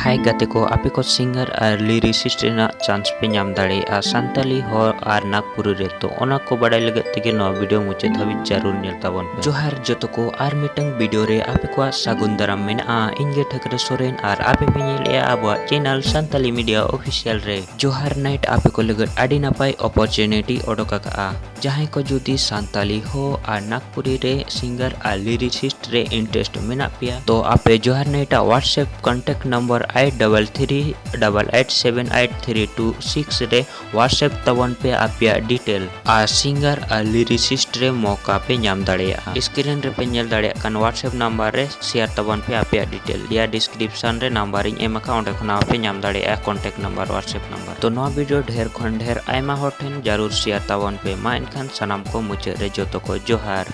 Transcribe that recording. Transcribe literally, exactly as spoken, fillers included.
ᱦᱟᱭ ᱜᱟᱛᱮ ᱠᱚ, ᱟᱯᱮ ᱠᱚ ᱥᱤᱝᱜᱟᱨ ᱟᱨ ᱞᱤᱨᱤᱥᱤᱥᱴ ᱨᱮᱱᱟᱜ ᱪᱟᱱᱥ ᱯᱮ ᱧᱟᱢ ᱫᱟᱲᱮᱭᱟᱜᱼᱟ ᱥᱟᱱᱛᱟᱞᱤ ᱦᱚ ᱟᱨ ᱱᱟᱜᱽᱯᱩᱨᱤ ᱨᱮ᱾ ᱛᱚ ᱚᱱᱟ ᱠᱚ ᱵᱟᱰᱟᱭ ᱞᱟᱹᱜᱤᱫ ᱛᱮᱜᱮ ᱱᱚᱣᱟ ᱵᱷᱤᱰᱤᱭᱳ ᱢᱩᱪᱟᱹᱫ ᱫᱷᱟᱹᱵᱤᱡ ᱡᱟᱹᱨᱩᱲ ᱧᱮᱞ ᱛᱟᱵᱚᱱ ᱯᱮ᱾ ᱡᱚᱦᱟᱨ ᱡᱚᱛᱚ ᱠᱚ, ᱟᱨ ᱢᱤᱫᱴᱟᱝ ᱵᱷᱤᱰᱤᱭᱳ ᱨᱮ ᱟᱯᱮ ᱠᱚᱣᱟᱜ ᱥᱟᱹᱜᱩᱱ ᱫᱟᱨᱟᱢ ᱢᱮᱱᱟᱜᱼᱟ᱾ ᱤᱧ ᱜᱮ ᱴᱷᱟᱹᱠᱨᱟᱹ ᱥᱚᱨᱮᱱ ᱟᱨ ᱟᱯᱮ ᱯᱮ ᱧᱮᱞᱮᱜᱼᱟ ᱟᱵᱚᱣᱟᱜ ᱪᱮᱱᱮᱞ ᱥᱟᱱᱛᱟᱞᱤ ᱢᱤᱰᱤᱭᱟ ᱚᱯᱷᱤᱥᱤᱭᱟᱞ ᱨᱮ᱾ ᱡᱚᱦᱟᱨ ᱱᱟᱭᱤᱴ ᱟᱯᱮ ᱠᱚ ᱞᱟᱹᱜᱤᱫ ᱟᱹᱰᱤ ᱱᱟᱯᱟᱭ ᱚᱯᱚᱨᱪᱩᱱᱤᱴᱤ ᱚᱰᱚᱠ ᱟᱠᱟᱜᱼᱟ᱾ ᱡᱟᱦᱟᱸᱭ ᱠᱚ ᱡᱩᱫᱤ ᱥᱟᱱᱛᱟᱞᱤ ᱦᱚ ᱟᱨ ᱱᱟᱜᱽᱯᱩᱨᱤ ᱨᱮ ᱥᱤᱝᱜᱟᱨ ᱟᱨ ᱞᱤᱨᱤᱥᱤᱥᱴ ᱨᱮ ᱤᱱᱴᱟᱨᱮᱥᱴ ᱢᱮᱱᱟᱜ ᱯᱮᱭᱟ, ᱛᱚ ᱟᱯᱮ ᱡᱚᱦᱟᱨ ᱱᱟᱭᱤᱴ ᱟᱜ WhatsApp contact number eight double three double eight seven eight three two six ᱨᱮ WhatsApp ᱛᱟᱵᱚᱱ ᱯᱮ ᱟᱯᱮᱭᱟᱜ ᱰᱤᱴᱮᱞ᱾ ᱟᱨ ᱥᱤᱝᱜᱟᱨ ᱟᱨ ᱞᱤᱨᱤᱥᱤᱥᱴ ᱨᱮ ᱢᱚᱠᱟ ᱯᱮ ᱧᱟᱢ ᱫᱟᱲᱮᱭᱟᱜᱼᱟ᱾ ᱥᱠᱨᱤᱱ ᱨᱮᱯᱮ ᱧᱮᱞ ᱫᱟᱲᱮᱭᱟᱜ ᱠᱟᱱ WhatsApp ᱱᱟᱢᱵᱟᱨ ᱨᱮ ᱥᱮᱭᱟᱨ ᱛᱟᱵᱚᱱ ᱯᱮ ᱟᱯᱮᱭᱟᱜ ᱰᱤᱴᱮᱞ᱾ ᱰᱤᱥᱠᱨᱤᱯᱥᱚᱱ ᱨᱮ ᱱᱟᱢᱵᱟᱨ ᱤᱧ ᱮᱢ ᱟᱠᱟᱫ, ᱚᱸᱰᱮ ᱠᱷᱚᱱᱟᱜ ᱦᱚᱸᱯᱮ ᱧᱟᱢ ᱫᱟᱲᱮᱭᱟᱜᱼᱟ ᱠᱚᱱᱴᱟᱠᱴ ᱱᱟᱢᱵᱟᱨ, WhatsApp ᱱᱟᱢᱵᱟᱨ᱾ ᱛᱚ ᱱᱚᱣᱟ ᱵᱷᱤᱰᱤᱭᱳ ᱰᱷᱮᱨ ᱠᱷᱚᱱ ᱰᱷᱮᱨ ᱟᱭᱢᱟ ᱦᱚᱲ ᱴᱷᱮᱱ ᱡᱟᱹᱨᱩᱲ ᱥᱮᱭᱟᱨ ᱛᱟᱵᱚᱱ ᱯᱮ᱾ ᱢᱟ ᱮᱱᱠᱷᱟᱱ ᱥᱟᱱᱟᱢ ᱠᱚ ᱢᱩᱪᱟᱹᱫ ᱨᱮ ᱡᱚᱛᱚ ᱠᱚ ᱡᱚᱦᱟᱨ᱾